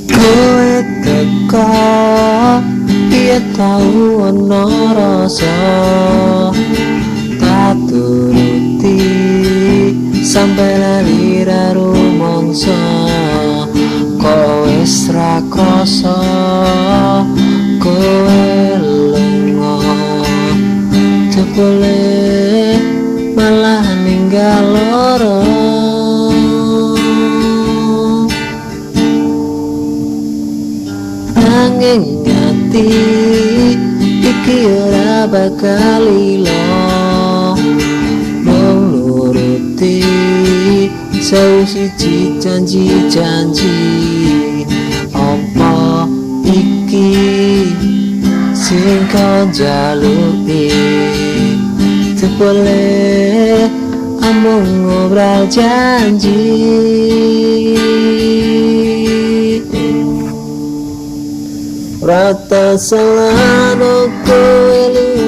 Kowe teko piye tau ana rasa tak turuti sampe lali ra rumangsa. Kok wis ra krasa kowe lunga, jebule malah ninggal loro. Nanging ati iki ora bakal lilo, mung nuruti 1001 janji-janji. Apa iki sing kau jaluki? Jebule amung ngobrol janji. Rata salano kowe.